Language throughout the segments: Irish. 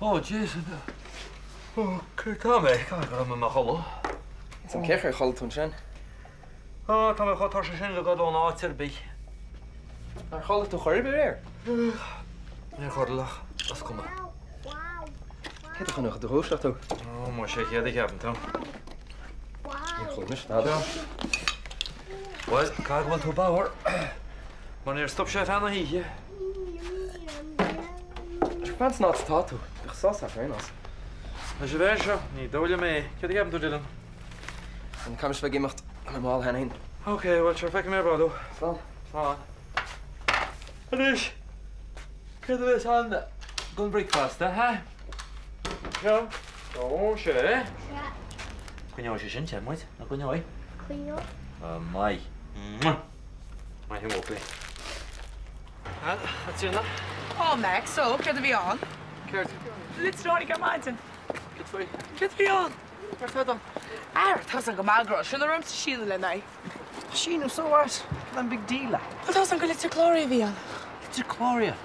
Oh Jason. Oh, céard tá mé? Caithfidh go raibh mé i mo chodladh. Cén chaoi ar chodlaigh tú ansin? Ó, tá mé chomh tuirseach sin go gcodlóinn áit ar bith. Ar chodlaigh tú chor ar bith aréir? Níor chodlaigh ach is cuma. Céard a choinneodh i do dhúiseacht thú? Ó, mo 600 a cheapann tú. Níor chodlaigh mise tada. Bhuel, caithfidh go bhfuil tú bodhar. Mar níor stop sé feadh na hoíche. Fan san áit atá tú. Bheadh sos agat ar aon nós. Leis an bhfear seo, ní dóigh liom é. Céard a cheapann tú, Dylan? An caithfidh mise bheith ag imeacht? Tá mé mall cheana féin. Ok, bhuel, sure, feicfidh mé ar ball thú. Slán. Slán. Anois, céard a bheas ann don bhricfeasta, ha? Seo. Ó, sea. Sea. Coinneoidh sé sin te muid, nach gcoinneoidh? Coinneoidh. Go maith. Maith an buachaill. A Tríona? Ó, Mac, so, céard a bhí ann? Céard? Litir a tháinig ar maidin. Céard faoi? Céard a bhí ann? Mar tá dom. Ara, tá's agam go maith go raibh sin ormsa síniú lena aghaidh. Síniú, so what? Cad é an big deal? Bhuel, tá's agam gur litir cláraithe a bhí ann. Litir cláraithe?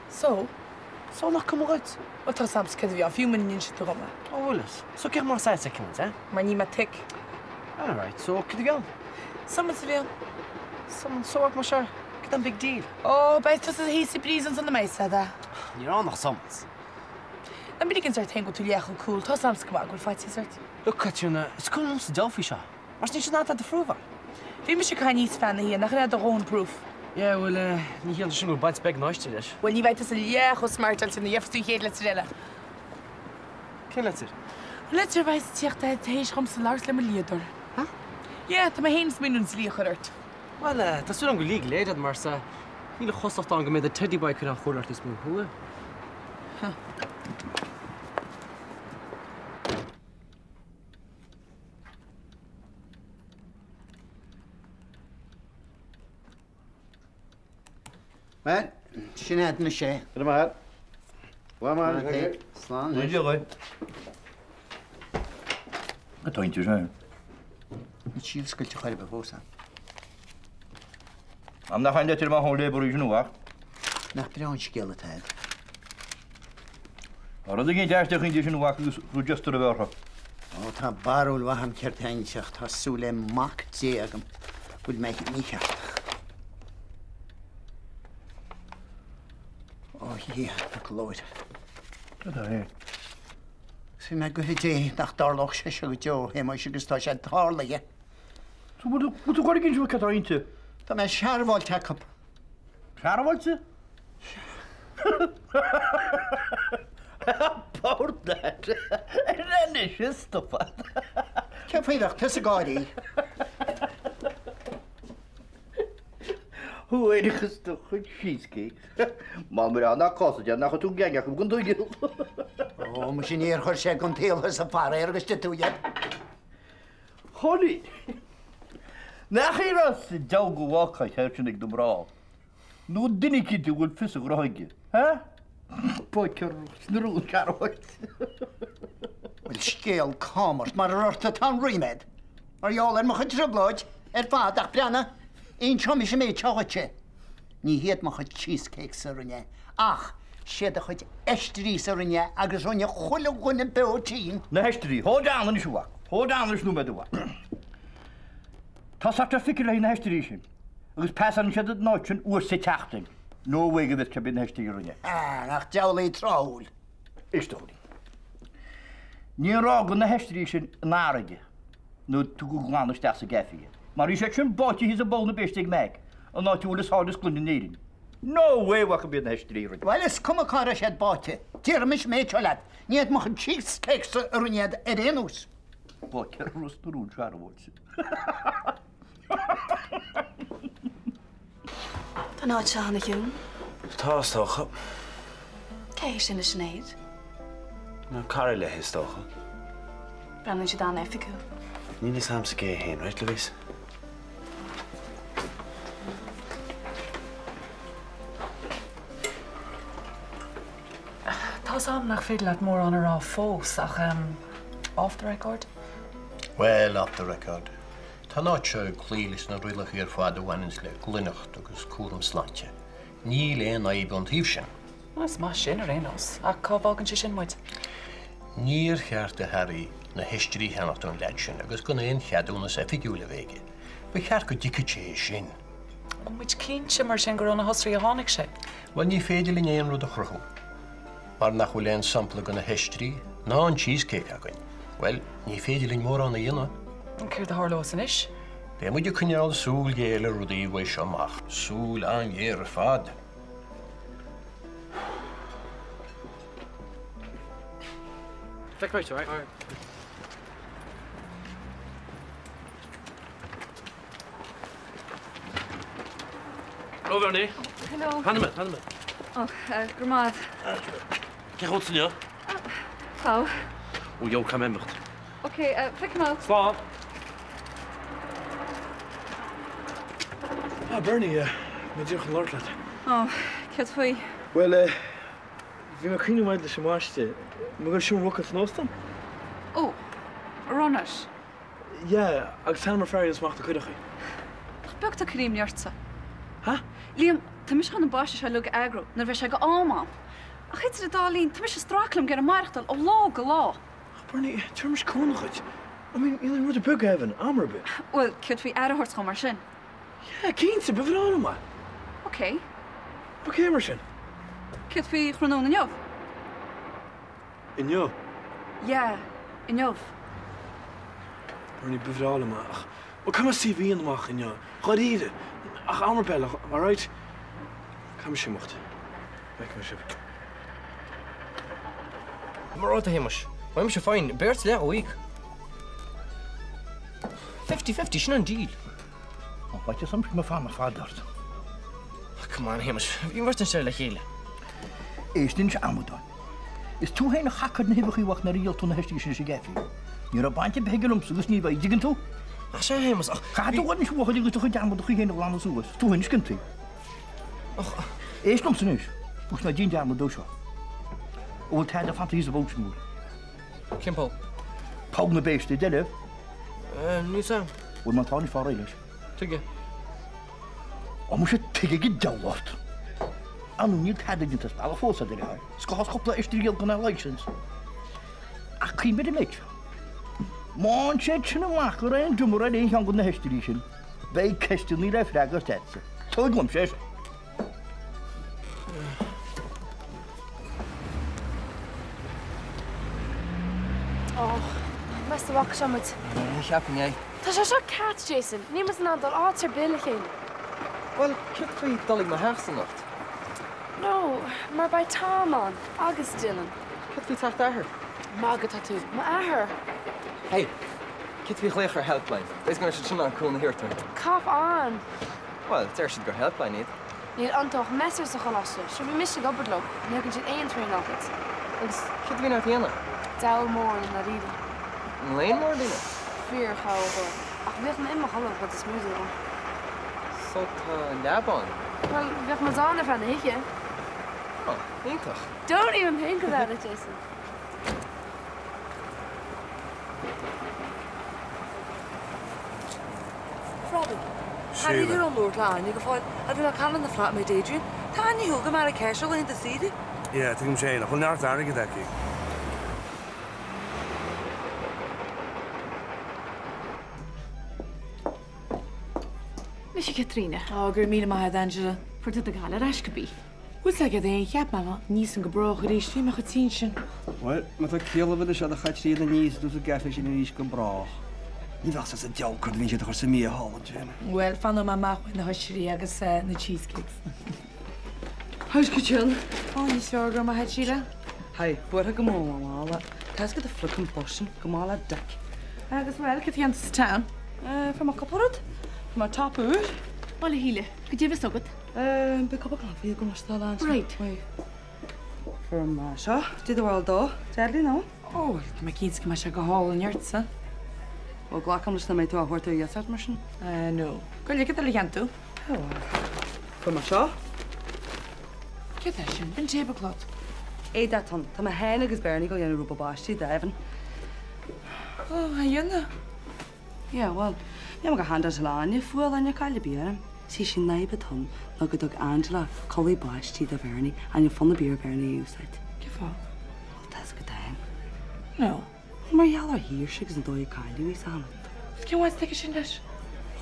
So? So nach cuma dhuit? Bhuel, tá's agamsa céard a bhí ann, fiú muna n-inseann tú dhom é. Ó, bhfuil fhios. So cén mar saghas eicínt, eh? Mar níl mé thick. Alright, so céard a bhí ann? Summons a bhí ann. Summons, so what, más ea? Cad é an big deal? Ó, beidh tusa thíos i bpríosún sula mbeidh fhios a'd. Ní raibh ann ach summons. Ná bí ag inse ort féin go bhfuil tú leath chomh cool, tá's agamsa go maith go bhfuil faitíos ort. Look, Caitríona, is cuma liomsa deabhal faoi seo. Mar sin níl sé in ann tada a phrúfáil. Bhí mise ag caint níos feadh na hoíche, nach raibh do dhóthain proof? Yeah, bhuel, eh, ní shíleann sin go bhfuil baint beag ná istigh leis. Bhuel, ní bheidh tusa leath chomh smart aleáilte nuair a gheobhas tú an chéad litir eile. Cén litir? An litir a bheidh ag tíocht tar éis dhomsa labhairt le mo dhlíodóir. Huh? Yeah, tá mé féin ag smaoineamh an dlí a chur ort. Bhuel, eh, tá súil agam gur legal aid iad mar sea, níl an chosúlacht ann go mbeidh do teddy boy ag cur aon chomhairle ort níos mó, an bhfuil? Huh. Bhuel, sin é anois é. Go raibh maith agat. Slán maith. Slán. Ní Dia dhuit. Go dtóin tú sin. Níl sí oscailte chor ar bith fós. Am nach aon leitir amach ón léibear sin uacht. Nach breá an scéal atá agat. Tá rud éigin aisteach inti sin uacht agus register a bheith orthu. Ó, tá barúil mhaith agam céard tá inti ach tá súil le Mac Dé agam go bhfuil mé mícheart. Ó, Dhia na glóire. Cad é? Bhí mé ag guí Dé nach dtarlódh sé seo go deo, Shéamuis, agus tá sé tarlaithe. Bhfuil tú ag iarraidh inse cad tá inti? Tá mé searbháilte acu. Searbháilte? About that. Anois is stop. Cén faoi a bheadh tusa ag gáirí? Shuaimhneas do chuid cheesecakes. Má mura ná cás de nach tú gainneach go dtuigeann. Ó, muise níor chuir sé den tsaol thusa faraor agus de tú iad. Chóilín. Nach é an deabhal go bhfágfá air sin ag na mná, nó duine eicínt a bhfuil fios a ghnó aige, ha? Póicear sna rún searbháilte. Bhuel, scéal cam ort, mar ar ort atá an ríméad. Mar gheall ar mo chuid trioblóid ar fad, ach breathnaigh, inseoidh mise an méid seo dhuitse. Ní hiad mo chuid cheesecakes a rinne é, ach siad do chuid oistrí-sa a rinne é agus rinne chuile dhuine beo tinn. Na hoistrí. Hold on anois, a mhac. Hold on anois nóiméad, a mhac. Tá certificate le haghaidh na hoistrí sin agus pasálann siad an áit sin uair sa tseachtain. No way go bhfios cé iad na hoistrí a rinne é. Ah, nach diabhlaí tráthúil. Éist, a Chóilín. Níor fhágadh na hoistrí sin an fharraige nuair a tugadh glanadh isteach sa gcaife iad, mar bhí siad sin báite thíos i bPoll na Péiste ag Meg, an áit a bhfuil an sárlios gloine in Éirinn. No way a mhac gurb iad na hoistrí a rinne. Bhuel, is cuma cá raibh siad báite. Déarfaidh mise an méid seo leat, ní hiad mo chuid cheesecakes a rinne iad ar aon nós. Báite ar Ros na Rún searbháilte. Tá an áit seo ana-chiúin. Tá, is dócha. Cé hé sin le Sinéad? Cara léi, is dócha. Breathnaíonn siad an-oifigiúil. Níl fhios a'msa cé hé féin, right, Louise? Tá's a'm nach féidir leat mórán a rá fós, ach off the record? Well, off the record. Tá an áit seo ag cloí leis na rialacha ar fad a bhaineanns le glaineacht agus cúram sláinte. Níl aon fhadhb ón taobh sin. Is maith sin ar aon nós, ach cá bhfágann sé sin muid? Níor cheart do Harry na hoistrí a cheannacht ón leaid sin agus gan aon cheadúnas oifigiúil a bheith aige. Ba cheart go dtuigfeadh sé é sin. An bhfuil muid cinnte mar sin gur ó na hosraí a tháinig sé? Bhuel, ní féidir linn aon rud a chruthú mar nach bhfuil aon sampla de na hoistrí ná an cheesecake againn. Bhuel, ní féidir linn mórán a dhéanamh. Céard a tharlós anois? Beidh muid ag coinneáil súil ghéar le rudaí uaidh seo amach. Súil an-ghéar ar fad. Feicfidh muid, alright? Hello, Bernie. Hello. Fan nóiméad, fan nóiméad. Oh, go raibh maith. Cén chaoi inniu? Tá. Ó, yo, caithfidh mé imeacht. Ok, feicfidh mé. Slán. Ah, Bernie, mé díreach chun labhairt leat. Ó, céard faoi? Bhuel, bhí mé ag cuimhneamh maidir leis an mbaiste. An bhfuil seomra agat san óstán? Ó, run it. Yeah, agus t-ainm ar fear a dhéanfas amach na coireachaí. Nach beag atá ag cur imní ortsa? Ha? Liam, tá mise chun an baiste seo uilig a eagrú nuair a bheidh sé go am ann. Ach idir an dá linn, tá mise ag streachailt liom ag iarraidh maireachtáil ó lá go lá. Ach Bernie, tabharfaidh mise cúnamh dhuit. I mean, níl aon rud ar bith go heaven, am ar bith. Bhuel, céard faoi aire a thabhairt dhom mar sin? Yeah, cinnte, ba bhreá liom é. Ok. Ok, mar sin. Céard faoi thráthnóna inniu? Inniu? Yeah, inniu. Bernie, ba bhreá liom é, ach, bhuel, caithfidh mé CV a dhéanamh amach inniu, dháiríre, ach am ar bith eile, alright? Caithfidh mise imeacht. Feicfidh mé sibh. Mar rud, a Shéamais, beidh mise fine, beirt leath ó íoc. 50-50, sin an deal. Tá faitíos orm go mbeidh fanacht fada ort. Come on, a Shéamais, bhí an bheirt anseo le chéile. Éist anois, a amadáin. Is tú féin a chac ar na huibheacha uait nuair a dhíol tú na hoistrí sin sa gcaife. Ní raibh baint ar bith aige liomsa agus ní bheidh, dtuigeann tú? Ach sea, a Shéamais, ach. Caithfidh tú a dhul anois a bhuachaill agus do chuid armadachaí féin a ghlanadh suas. Tú féin is ciontaí. Ach. Éist liomsa anois, agus ná déan dearmad dó seo. An bhfuil tada fanta thíos sa bpoll sin, an bhfuil? Cén poll? Poll na péiste, deilbh. Níl 's a'm. Bhuel, má tá anois, fáil réidh leis. Tuige? Ó muise, tuige go deabhal ort! Ar ndóigh níl tada déanta as bealach fós, a deartháir. Is go cúpla oistre a dhíol gan aon licence. Ach cuimhnigh ar an méid seo. Má fhaigheann siad sin amach go raibh aon diomar ar aon cheann de na hoistrí sin, beidh ceisteanna le freagairt agatsa. Tuig liomsa é seo. Ó, meas tú an bhfaca sé muid? Ní cheapaim é. Tá sé seo cat, Jason. Níl muid in ann dul áit ar bith le chéile. Bhuel, céard faoi dul ag mo theachsa anocht? No, mar beidh Tom ann, agus Dylan. Céard faoi teach d'athar? Magadh atá tú. M'athair! Hey, céard faoi ghlaoch ar helpline? B'fhéidir go mbeidh siad sin in ann cúnamh a thabhairt dúinn. Cop on! Bhuel, deir siad gur helpline iad. Níl iontu ach messers sa choláiste. Sure bhí mise ag obair leo, ní thugann siad aon traenáil duit. Agus céard a bhíonn ort a dhéanamh? Diabhal mór i ndáiríre. Léan mór daoine? Fíor-chabhair. Ach bhíodh mé i mo chodladh an chuid is mó den am. So tá leaba ann? Bhuel, bheadh muid ann ar feadh na hoíche. Oh, iontach. Don't even think about it, Jason. Robin, Tá ní raibh labhairt le Áine go fóill ach bhí mé ag caint lena flatmate Adrian. Tá aithne agam ar a céir laethanta saoire. Yeah, tuigim sé, nach bhfuil neart airgid aici. Anois a Chaitríona. Ó, go raibh míle maith agat, Angela. Fuair tú do ghala ar ais cibé. Bhfuil 's agat féin, cheap mé ná n-íosfainn go brách arís, bhí mé chomh tinn sin. Bhuel, má tá ciall ar bith leis seo a Chaitríona ní íosfaidh tú sa gcaife sin arís go brách. Ní bheadh sé sa diabhal céard a bhíonn siad a chur sa mbia thall ansin. Bhuel, fanfaidh mé amach uaidh na hoistrí agus na cheesecakes. How's Caitríona? Ó, níos fearr, go raibh maith agat, Síle. Hi, buartha go mór mo mhála. Tá 's agat a flippin' bus sin, go maith le Dick. Agus bhuel, cad a dhéanann tú sa town? Fuair mé cúpla rud. Fuair mé top úr. Bhuel, a Shíle, goidé bhí agat. Beidh cúpla caife agam is dá lán. Right. Fuair mé seo, did the world do, deadly no? Ó, bhuel, tá mé cinnte go mbeidh sé go hálainn ortsa. Bhuel, glacaim leis nach mbeidh tú á thabhairt ar iasacht mar sin? No. Go lige do le cheann tú. Ó, fuair mé seo. Céard é sin? B'in tablecloth. Éadaí ann. Tá mé féin agus Bernie ag dul a dhéanamh róba baistí d'Evan. Ó, a dhéanamh? Yeah, bhuel, Níl mé go han-doicheallach Áine, fuath le caill ar bith orm. Sí sin an fhadhb atá ann ná go dtug Angela culaith báistí do Bhernie ach níl fonn ar bith ar Bhernie í a úsáid. Cén fáth? Bhuel, tá 'fhios agat féin. No. Bhuel, mar gheall ar Shaoirse agus an dóigh a cailleadh í 's achan rud. Cén bhaint atá aige sin leis?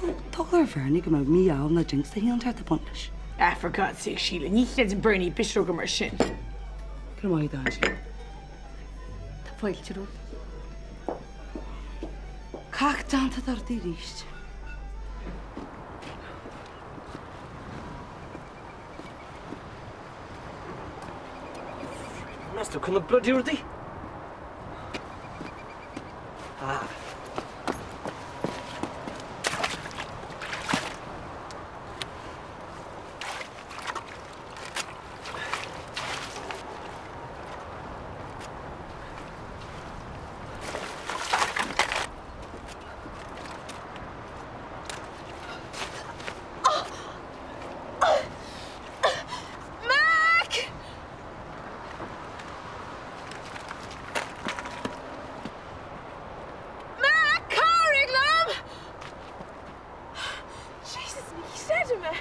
Bhuel, tá eagla ar Bhernie go mbeadh mí-ádh nó jinx de chineál inteacht ag baint leis. Ah, for God's sake, Síle, ní chreideann Bernie pisreoga mar sin. Go raibh maith agat, Angela. Tá fáilte romhat. Cac déanta d'ordaí arís. Meas tú cad na bloody rudaí? Ah. Mac! Mac, cabhraigh liom! Jesus, ní chreidim é!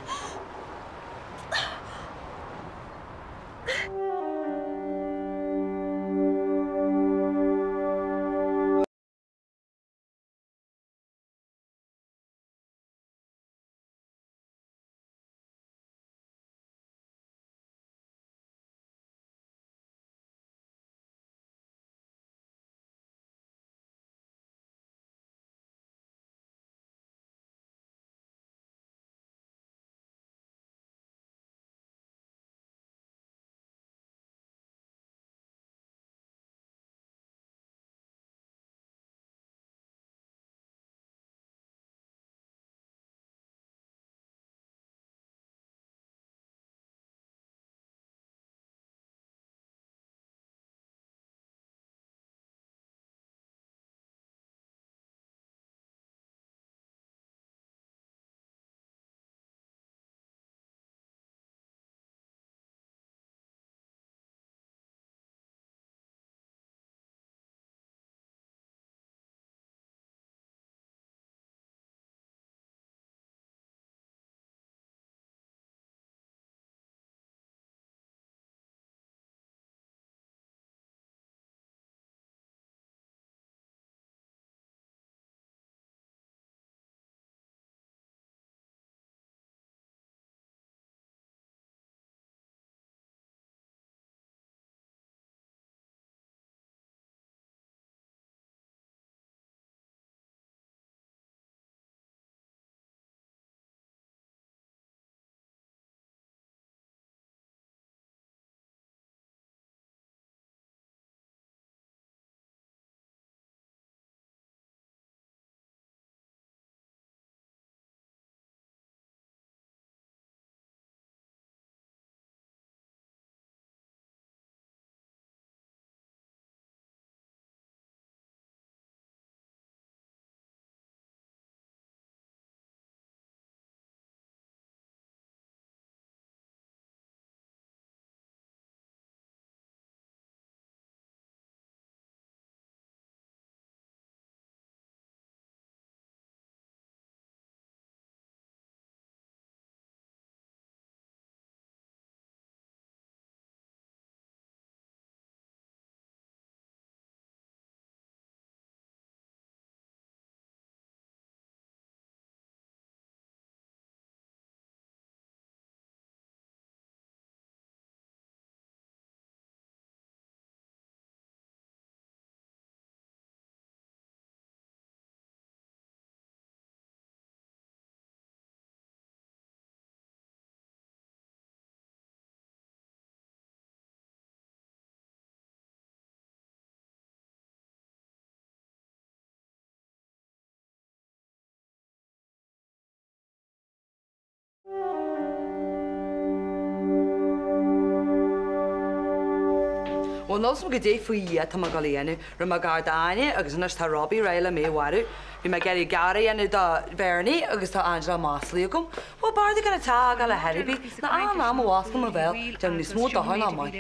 Bhuel, níl 's agam goidé faoi Dhia atá mé ag dul a dhéanamh. Rinne mé gar d'Áine agus anois tá Robbie réidh le mé a mharú. Bhí mé ag iarraidh gar a dhéanamh do Bhernie agus tá Angela maslaithe agam. Bhuel, b'fhearr domh gan an teach a fhágáil ar chor ar bith ná achan am a bhfosclaím mo bhéal, déanaim níos mó dochair ná maith.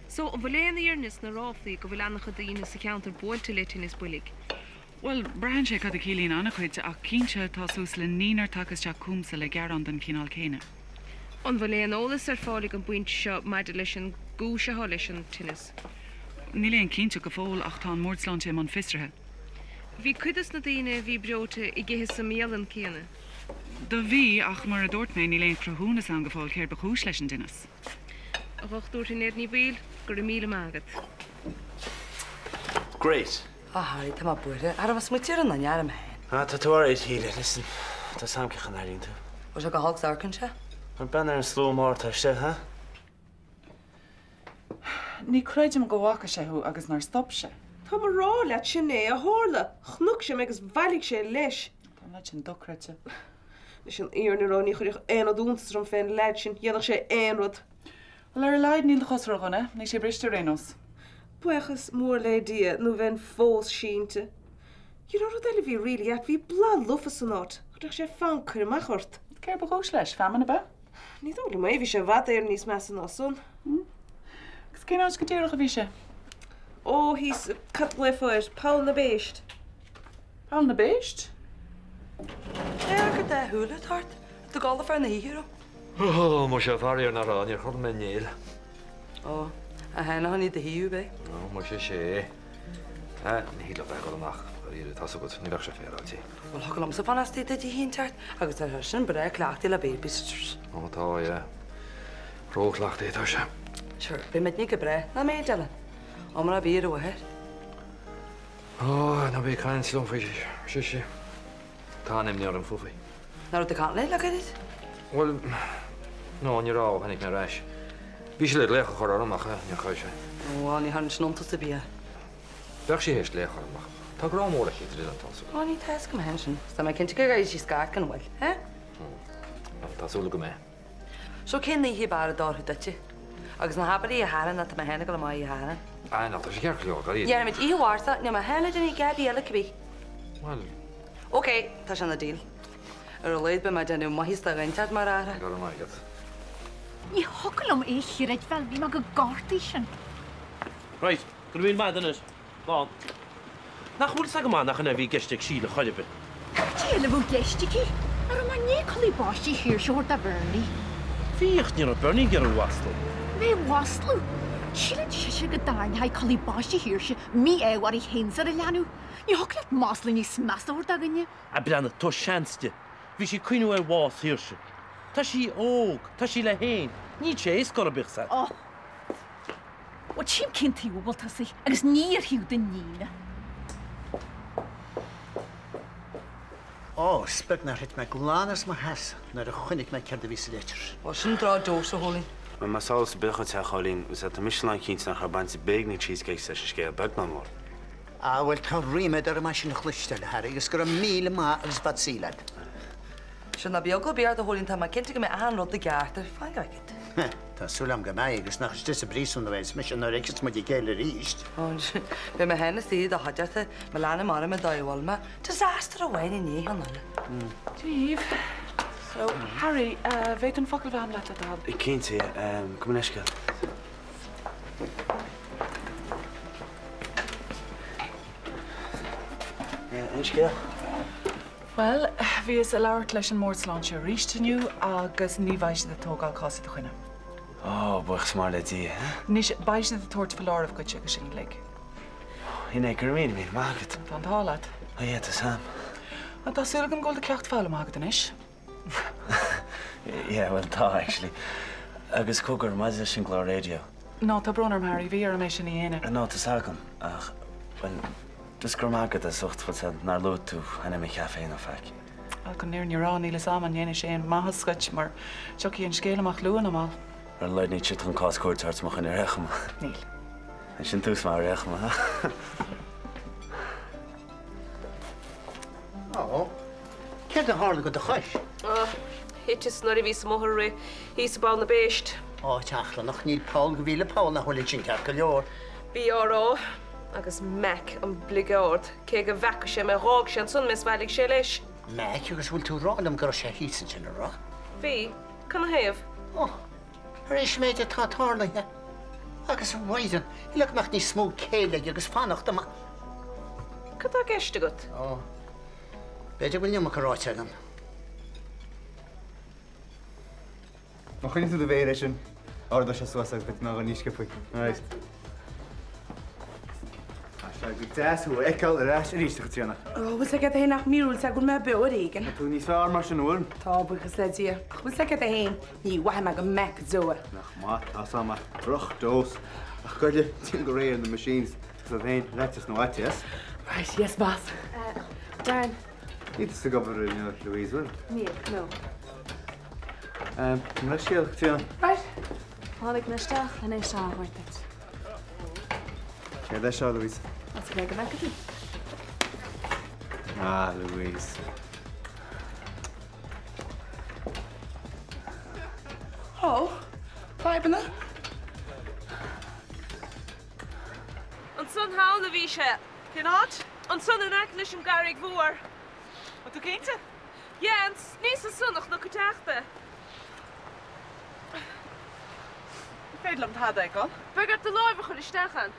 So, an bhfuil aon fhírinne sna ráflaí go bhfuil an-chuid daoine sa cheantar buailte le tinneas boilg? Bhuel, braitheann sé cad a chiallaíonn an-chuid, ach cinnte tá suas le naonúr tagtha isteach chugamsa le gearán den chineál céanna. An bhfuil aon eolas ar fáil ag an bpointe seo maidir leis an gcúis atá leis an tinneas? Níl aon cinnteacht go fóill ach tá an mBord Sláinte i mbun fiosraithe. Bhí cuid dos na daoine a bhí breoite ag ithe sa mbialann céanna. Do bhí, ach mar a dúirt mé, níl aon chruthúnas ann go fóill céard ba chúis leis an dtinneas. A Dhochtúir Shinéad Ní Bhaoill, go raibh míle maith agat. Great. A Harry, tá mé buartha. Cha raibh mé smaoitiú ar an duine orm féin. Ah, tá tú alright, Shíle. Listen, tá 's a'm cén chaoi a n-airíonn tú. Bhfuil sé go holc 's amharcann sé? Mar bean ar an slua mór atá istigh, huh? Ní chreidim go bhfaca sé thú agus nár stop sé. Táim a rá leat sin é a tharla. Chonaic sé mé agus bhailigh sé leis. Tá an leaid sin dochreidte. Leis an fhírinne a rá ní chuirfeadh aon rud iontas orm fén leaid sin. Dhéanfadh sé aon rud. Bhuel, ar a laghad níl do chos ródhona. Níl sé briste ar aon nós. Buíochas mór le Dia nó bheinn fós sínte. You know rud eile a bhí really ait, bhí boladh lofa san áit. Chuirfeadh sé fonn cur amach ort. Céard ba chúis leis? Feamainn ab ea? Ní dóigh liom é, bhí sé i bhfad Éireann níos measa ná san. Agus cén áit go díreach a bhí sé? Ó, thíos, cad a ghlaofá air, Poll na bPéist. Poll na bPéist? Céard go dá shúile atá ort? Tá tú ag gol fear na hoíche raibh. Ó, muise, faraor nach raibh, níor chodlaigh mé néal. Ó, a tháinig ní do thaobh é. Ó, muise, sé. Ah, ní thig liom bheith ag dul amach, dáiríre, tá's agat, ní bheadh sé féaráilte. Bhuel, thiocfadh liomsa fanacht istigh duit oíche inteacht agus tá sé sin breá cleachtaithe le babysitters. Ó, tá, yeah. Ró-chleachtaithe atá sé. Sure, beidh muidne go breá, nach mbeidh, Dylan? Iomrá ar bith ar an mháthair. Ó, ná bí ag caint liom faoi sise. Tá an-imní orm fúithi. Nach raibh tú ag caint léi le gairid? Bhuel, no, ní raibh ó tháinig mé ar ais. Bhí sé le glaoch a chur orm ach níor chuir sé. Ó, bhuel, ní chuireann sin iontas ar bith air. Bheadh sí théis glaoch orm ach tá grá mór aici do Dylan, tá's agat. Ó, ní tá fhios agam féin sin. Tá mé cinnte go gcaithfidh sí scairt gan mhoill, eh? Ó, tá súil agam é. So cén oíche ab fhearr a d'oirfeadh duitse? Agus ná habair oíche Shathairn ná tá mé féin ag dul amach oíche Shathairn. Ah, ná, tá sé ceart go leor, dáiríre. Déarfaimid oíche Mhárta, níl mé féin le déanamh a dhath ar bith eile cibé. Bhuel. Ok, tá sé ina deal. Ar a laghad beidh mé ag déanamh maitheas do dhuine inteacht mar fhear. Go raibh maith agat. Ní thiocfadh liom é a chreidbheáil, bhí mé chomh gortaithe sin. Right, go raibh míle maith agat anois. Slán. Nach bhfuil 's agam nach in é a bhí i gceist ag Síle chor ar bith. Cad é eile a bheadh i gceist aici? An raibh mé i ndiaidh culaith báistí Shaoirse a thabhairt do Bhernie? Bhí, ach ní raibh Bernie ag iarraidh a mhaslú. Mé a mhaslú? Síleann sise go dtarraingeoidh culaith báistí Shaoirse mí-ádh uirthi féin 's ar a leanbh. Ní thiocfadh leat masla níos measa a thabhairt do dhuine. Ah breathnaigh, tabhair seans di. Bhí sí ag cuimhniú ar bhás Shaoirse. Tá sí óg, tá sí léi féin, níl sé éasca orthu, bíodh 's a'd. Ó. Bhuel, tchím cén taobh a bhfuil tusa, agus ní ar thaobh do níne. Ó, is beag nár thit mé glan as mo sheasamh nuair a chonaic mé céard a bhí sa litir. Bhuel, sin droch-dose, a Chóilín. Bhuel, más eolas ar bith dhuit é, a Chóilín, is tá mise lánchinnte nach raibh baint ar bith ag na cheesecakes leis an scéal, beag ná mór. Ah, bhuel, tá ríméad orm é sin a chloisteáil, a Harry, agus go raibh míle maith agus fad saoil leat. Sin ná bí eagla ar bith ort, a Chóilín, tá mé cinnte go mbeidh achan rud i gceart ar fan go bhfeicfidh tú. Tá súil agam go mbeidh, agus nach istigh sa bpríosún a bheas mise nuair a fheicfeas muid a chéile arís. Beidh mé féin istigh i do chuideachta, mo leanbh orm an dóigh a bhfuil mé. Disaster amháin i ndiaidh an eile. Dia dhaoibh. So, Harry, bhféadfainn focal a bheith agam leat le do thoil? Cinnte, gabh mo leithscéal. Aon scéal? Bhuel, bhíos ag labhairt leis an mBord Sláinte arís inniu agus ní bheidh siad ag tógáil cás i do choinne. Ó, buíochas mór le Dia, eh? Anois, beidh siad ag tabhairt foláireamh dhuit agus sin uilig. Sin é, go raibh míle, míle maith agat. Tá an t-ádh leat. Ó yeah, tá 's a'm. Bhuel, tá súil agam go bhfuil do cheacht foghlamtha agat anois. Yeah, bhuel, tá, actually. Agus cogar, maidir leis an gclár raidió. No, tá brón orm, Harry, bhí orm é sin a dhéanamh. No, tá's agam, ach, bhuel, just go raibh maith agat as ucht, bhuel, sea, nár luaigh tú ainm an chaifé ná faic. Bhuel, chun an fhírinne a rá, níl fhios a'm an ndéanfaidh sé aon mhaitheas dhuit, mar tiocfaidh an scéal amach luath nó mall. Ar a laghad níl siad chun cás cúirte a thabhairt i mo choinne ar aon chuma. Níl. Sin tús maith ar aon chuma, ha? Ó, céard a tharla do do chois? Ó, thiteas nuair a bhíos amuigh ag rith thíos i bPoll na bPéist. Áit achrannach, níl poll go mhíle poll nach bhfuil ansin ceart go leor. Bhí á rá, agus Mac an bligeard, cé go bhfeaca sé mé, dh'fhág sé ansan mé is bhailigh sé leis. Mac, agus bhfuil tú ag rá liom go raibh sé thíos ansin, an raibh? Bhí. Canathaobh? Ó, tar éis an méid atá tarlaithe. Agus a Mhaighdean, le go mbeadh níos mó céille aige agus fanacht amach. Cad tá i gceist agat? Ó, b'fhéidir go bhfuil an iomarca ráite agam. Má choinníonn tú do mhéar air sin, ardóidh sé suas agus beidh tú in ann a dhul níos sciobtha. Alright. Tá sé go deas thú a fheiceáil ar ais arís, a Chaitríona. Ó, bhfuil fhios agat féin nach míorúilt é go bhfuil mé beo ar éigean. Tá tú níos fearr mar sin, an bhfuil? Tá, buíochas le Dia. Ach bhfuil fhios agat féin, ní mhaithfidh mé do Mac go deo é. Nach maith, tá 's a'm ach drochdose. Ach goile, déan go réidh ar na machines. Agus iad féin, leiteas nó aiteas. Right, yes boss. Darren. Níl tusa ag obair inniu, Louise, bhfuil? Níl, no. Mo leithscéal, a Chaitríona. Right. Tháinig mé isteach len é seo a thabhairt duit. Céard é seo, Louise? Is le go bhfeicfidh tú. Ah, Louise. Ó, fadhbanna? Ansan thall a bhí sé. Cén áit? Ansan in aice leis an gCarraig Mhór. Tá tú cinnte? Yeah, aníos ansan ó Chnoc an Teachta. Ní féidir liom tada a fheiceáil. Beidh ort do láimh a chur isteach ann.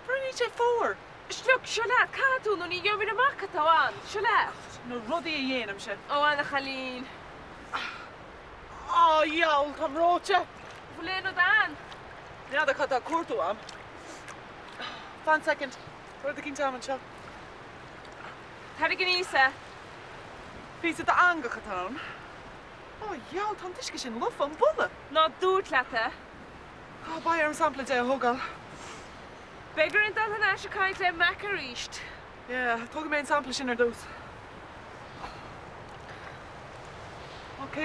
Bernie, sé fuar. Look, seo leat, caithfidh tú nó ní gheobhair amach cad tá ann. Seo leat. Na rudaí a dhéanaimse. Ó, a chailín. Á, dheabhail, táim reoite. Bhfuil aon rud ann? N'fheadar cad tá ag cuartú a'm. Fan soicind, tá rud eicínt a'm anseo. Tarraing aníos é. Píosa d'eangach atá ann. Ó, dheabhail, tá an t-uisce sin lofa, an bulla! Ná dúirt leat é. Á, beidh orm sampla de a thógáil. Beidh orainn dul thar n-ais ag caint le Mac arís. Yeah, tógfaidh mé an sampla sin ar dtús. Ok.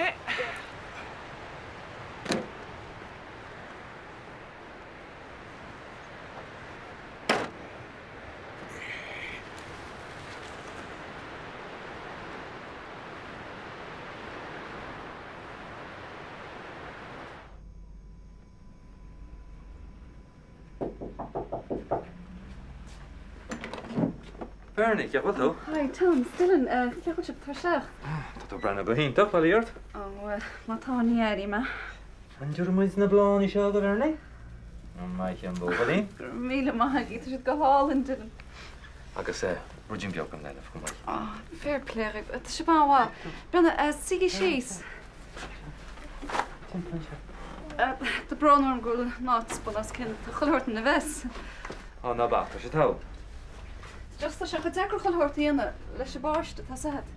Bernie, cén chaoi a bhfuil tú? Hi, Tom, Dylan, cén chaoi a bhfuil sibh? Tar isteach. Tá tú ag breathnú go hiontach, bail ó Dhia ort. Ó, bhuel, má tá, ní airím é. An dtabharfaidh muid na bláthanna seo do Bhernie? Maith an buachaillín. Go raibh míle maith agat, tá siad go hálainn, Dylan. Agus ruidín beag don leanbh chomh maith. Ó, fair play dhaoibh, tá sibh an-mhaith. Brenna, suígí síos. Tá brón orm go bhfuil an áit bun os cionn, tá chuile shórt ina mess. Ó, ná bac, tá sé togha. Just tá sé chomh deacair chuile shórt a dhéanamh leis an bpáiste, tá 's agat.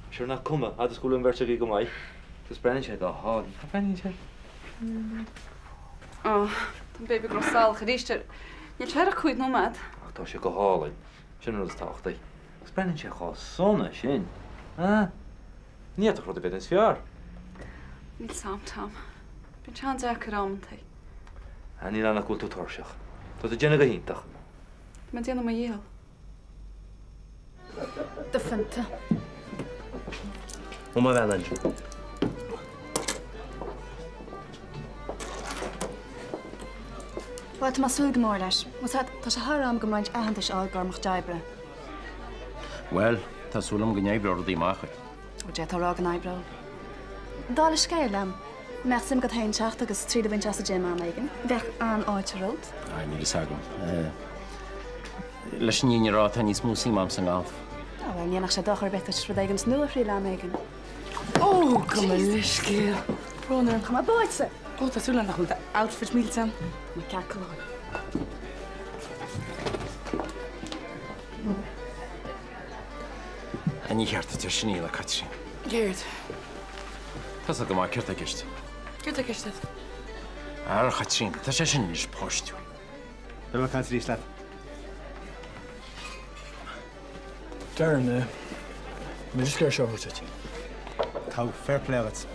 Sure nach cuma, fhad is go bhfuil an bheirt agaibh go maith. Agus breathnaíonn sé go hálainn. Cá mbreathnaíonn sé? Ó, tá an baby ag rith salach arís air. Níl sé ach 5 nóiméad. Ach tá sé go hálainn. Sin an rud is tábhachtaí. Agus breathnaíonn sé chomh sona sin. Ah, ní fhéadfadh rud a bheith níos fearr. Níl 's a'm, Tom. Bíonn sé an-deacair amantaí. Ah, níl ann ach go bhfuil tú tuirseach. Tá tú ag déanamh go hiontach. Tá mé ag déanamh mo dhícheall. Do phionta. Ó mo bhean Andrew. Bhuel, tá mé ag súil go mór leis. Bhfuil 's a'd, tá sé thar am agam roinnt aitheantais a fháil go mo chuid oibre. Bhuel, tá súil agam go n-oibreoidh rudaí amach dhuit. Ó, d'fhéadfá a rá go n-oibreodh. Dála scéil, an mbeadh suim agat féin teacht agus triail a bhaint as an gym am éigin? Bheadh an-fháilte romhat. Á, níl fhios agam. Leis an fhírinne a rá, tá níos mó suim a'm sa ngalf. Á, bhuel, ní dhéanfadh sé dochar ar bith duit rud éigin nua a thriail am éigin. Ó, gabh mo leithscéal. Brón orm. Tá mé báite! Ó, tá súil agam nach bhfuil d'outfit millte ann. Tá mé ceart go leor. Ní cheart duit é sin a dhéanamh, a Chaitríona. Céard? Tá 's agat go maith céard tá i gceist. Céard tá i gceist agat? Ara, a Chaitríona, tá sé sin anois páistiúil. Beidh mé ag caint arís leat. Darren, mé just ag iarraidh seo a thabhairt duit. Tá, fair play duit.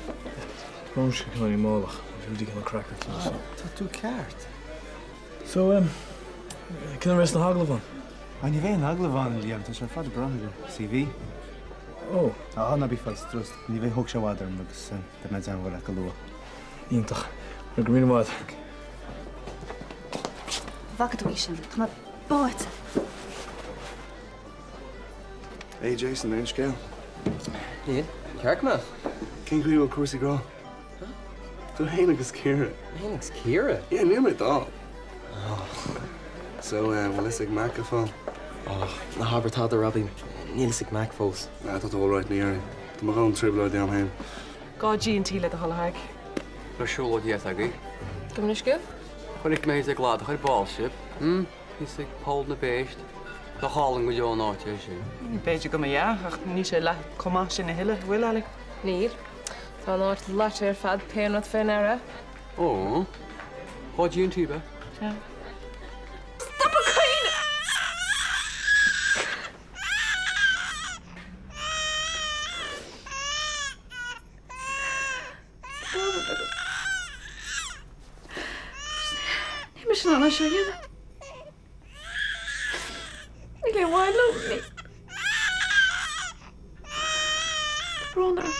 Brón sé cineál málach, bhí rudaí cineál craiceáilte. Tá tú ceart. So, em, cén uair a bheas na hagallaimh ann? Ah, ní bheidh aon agallamh ann, Liam, tá sé ar fad ag brath ar CV. Ó. Ah, ná bí ag fáil strus, ní bheidh, thóg sé i bhfad orm agus beidh mé ag teagmháil leat go luath. Iontach. Go raibh míle maith agat. Bhfaca tú í sin? Tá mé báite! Hey Jason, aon scéal? Níl. Ceart go maith. Cén chaoi a bhfuil cúrsaí grá? Tú fhéin agus Ciara. Mé fhéin agus Ciara? Yeah, níl mé dall. So, eh, bhfuil fhios ag Mac go fóill? Ach ná habair tada, Robbie. Níl fhios ag Mac fós. Ah, tá tú alright, ní dhéarfainn. Tá mo dhóthain trioblóidí agam féin. Gabh dtí an tí le do thoil, a Thaidhg. Raibh siúlóid dheas agaibh? Gabh mo leithscéal. Chonaic mé thíos ag Cladach ar ball sibh, hm? Thíos ag Poll na bPéist. Nach álainn go deo an áit é sin. B'fhéidir go mba ea, ach níl sé leath chomh maith sin a thuilleadh, an bhfuil, Ali? Níl. Tá an áit leáite ar fad, pé an rud fé ndeara. Ó. Dhá G&T, ab ea? Sea. Stop ag caoineadh! Níl mise in ann é seo a dhéanamh. Níl aon mhaith liom. Tá brón orm.